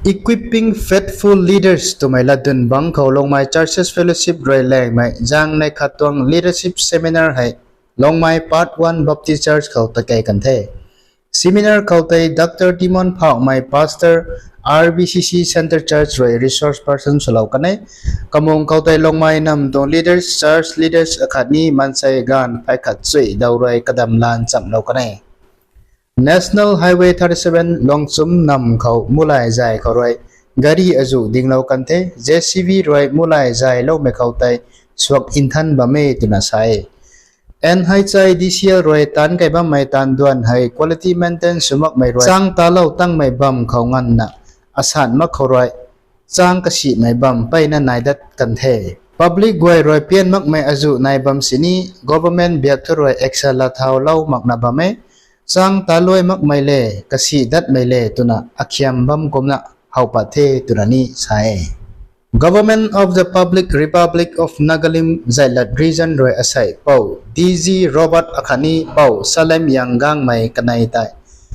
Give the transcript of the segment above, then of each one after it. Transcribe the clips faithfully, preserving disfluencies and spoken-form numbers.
Equipping Faithful Leaders twmei latdyn bangc khou Longmai Churches Fellowship rui laengmei zaeng nei khat tuang leadership seminar hei Longmai Part One Baptist Church khou takei kan the. Seminar khou tei Dr Timon Phaumei, Pastor, R B C C Centre Church rui resource person swlou kan e. Kamung khou tei Longmai nam tuang leaders, church leaders akhatni maansei gaanv phay khat chui daw rui kadam lan chamlou kan e. National Highway thirty-seven Luangchum nam khou mulay zay khou rui gari azuh dinglou kan the. J C B rui mulay zayloumei khou tei suak nthan bam e twna sa e. N H I D C L rui taanc kei bammei taanv duan hei quality maintain sw makmei rui chang talou tangmei bam khou nganvna asan mak khou rui chang kasimei bam mpeyna nai dat kan the. Public guay rui pian makmei azuh nai bam sini government biak thu rui action la thaulou makna bam e. Chang taluai makmei le, kasi datmei le twna akhiam bam kumna how pat the twna ni sa e. Government of the Public Republic of Nagalim Zaihlat Region rui asei Pou D G Robert akhatni Pou Salem Yang Gangmei kanei tei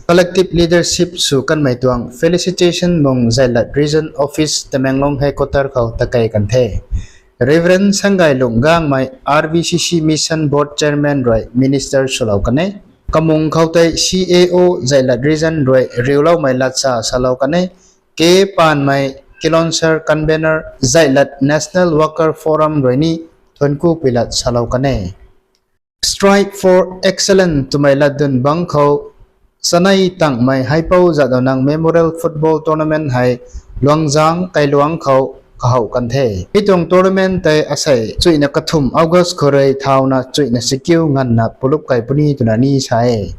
collective leadership sw kanmei tuang felicitation mung Zaihlat Region Office Tamenglong Headquarter khou takei kan the. Reverend Sanggailung Gangmei, R B C C Mission Board Chairman rui minister swlou kan e. Kamung khou tei C A O Zaihlat Region rui riuloumei latsa salou kan e. K Panmei, Kilonser Convener, Zaihlat National Worker Forum rui ni thuancku puilat salou kan e. Strive for Excellence twmei latdyn bangc khou chanei tangmei Haipou Jadonang Memorial Football Tournament hei Luangzang Kailuang khou kahow kan the. Mi tuang tournament tei asei chuihna kathumh August khou rui thauna chuihna sikiu nganvna pulup kai puni twna ni sa e.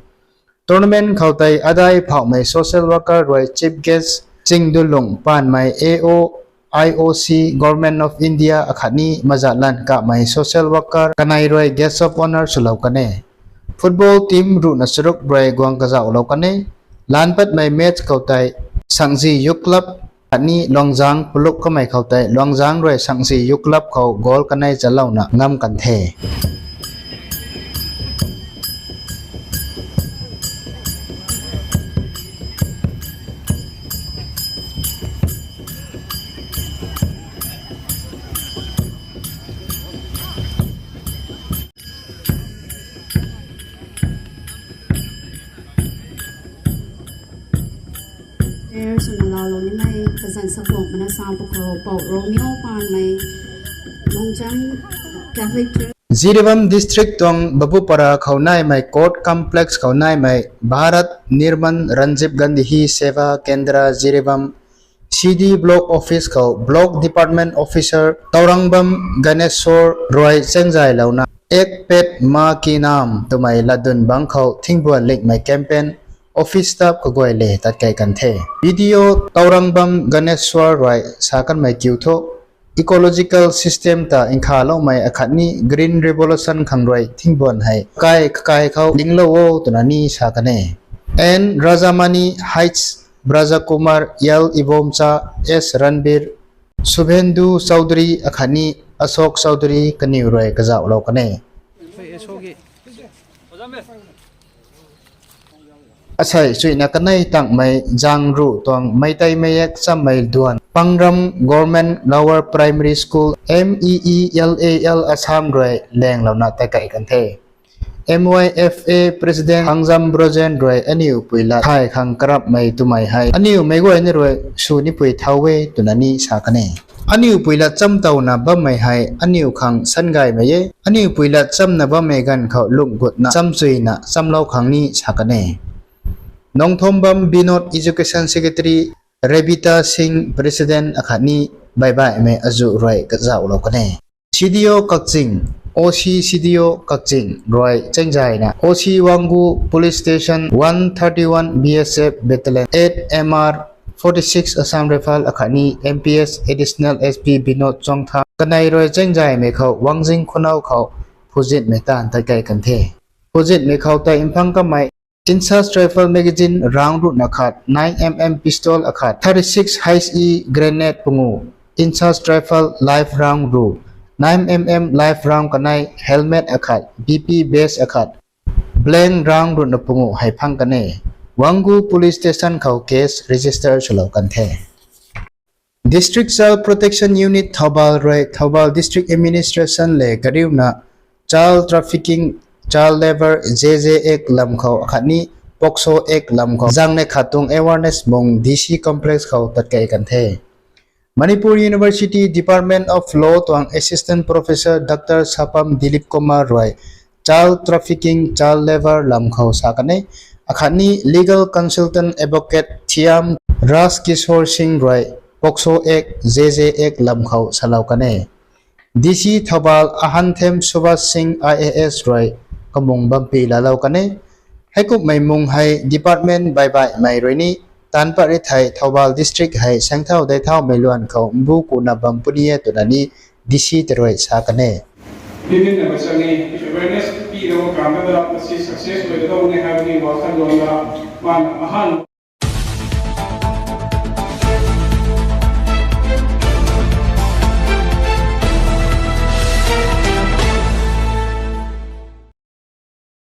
Tournament khou tei Adai Phaumei social worker rui chief guest, Chingdulung Panmei, A O, I O C, Government of India akhatni Mazatlan Kamei social worker kanei rui guest of honour swlou kan e. Football team ruhna charuk rui guang kazauhlou kan e. Lan patmei match khou tei Sangzi Youth Club khatni Luangzang pulup kamei khou tei Luangzang rui Sangzi Youth Club khou goal kanei chalouna ngam kan the. Players swna laalou nimei kazanc sakuang mana sa pwkhou Pou Romeo Panmei, Mongchang Catholic Church. Jiribam District tuang Babupara khou naimei Court Complex khou naimei Bharat Nirman Rajiv Gandhi Seva Kendra Jiribam C D Block Office khou Block Department Officer Taurangbam Ganeswar rui chengzaylouna Ek Ped Maa Ki Naam twmei latdyn bangc khou thingbuan likmei campaign office staff kaguay le tatkei kan the. B D O Taurangbam Ganeswar rui sa kanmei kiu thu, ecological system ta nkhavloumei akhatni Green Revolution khang rui thingbuan hei kai kakai khou linglou o twna ni sa kan e. N Rajamani, H Brajakumar, L Ibomcha, S Ranbir, Subhendu Chowdhury akhatni Ashok Chowdhury kaniw rui kazauhlou kan e. Asei chuihna kanei tangmei zang ruh tuang Meitei Mayek chammei duan Pangram Government Lower Primary School, M E E L A L Assam rui lenglouna tatkei kan the. M Y F A President Hangjam Brojen rui aniu pui lat thay khang karapmei twmei hei aniu meic guay ni rui sw nipui thau e twna ni sa kan e. Aniu pui lat chamtowna bammei hei aniu khang sangaymei e. Aniu pui lat chamna bammei ganv khou lungh gutna chamchuina chamlou khang ni sa kan e. Nongthombam Binod, Education Secretary, Rebita Singh, President akhatni baibaihmei azuh rui kazauhlou kan e. C D O Kakching, O C C D O Kakching rui chengzayna O C Wangoo Police Station, one thirty-one B S F Battalion, eight M R, forty-six Assam Rifle akhatni M P S Additional S P Binod Chongtha kanei rui chengzaymei khou Wangjing Khunou khou phuzitmei taanv tatkei kan the. Phuzitmei khou tei mphang kamei Inchas Rifle Magazine round ruhna khat, nine M M pistol akhat, thirty-six H E grenade pungu, Inchas Rifle live round ruh, nine M M live round kanei, helmet akhat, B P vest akhat, blank round ruhna pungu hei phang kan e. Wangoo Police Station khou case register swlou kan the. District Child Protection Unit Thoubal rui Thoubal District Administration le kariuna child trafficking, child labour, J J Act lam khou akhatni POCSO Act lam khou zaeng neih khat tuang awareness mung D C Complex khou tatkei kan the. Manipur University Department of Law tuang Assistant Professor Dr Sapam Dilip Kumar rui child trafficking, child labour lam khou sa kan e. Akhatni Legal Consultant Advocate Thiam Rajkishore Singh rui POCSO Act, J J Act lam khou salou kan e. D C Thoubal Ahanthem Subhas Singh I A S rui kamung bampi laalou kan e. Heikumhmei mung hei department baihbaihmei rui ni taanc pat ri thei Thoubal District hei saengthau deithaumei luan khou mbu kuna bam puni e twna ni D C ta rui sa kan e. Limit na bachang ni awareness pi rau kan da da si success bai da ne hai ni wa khan luan da man ahan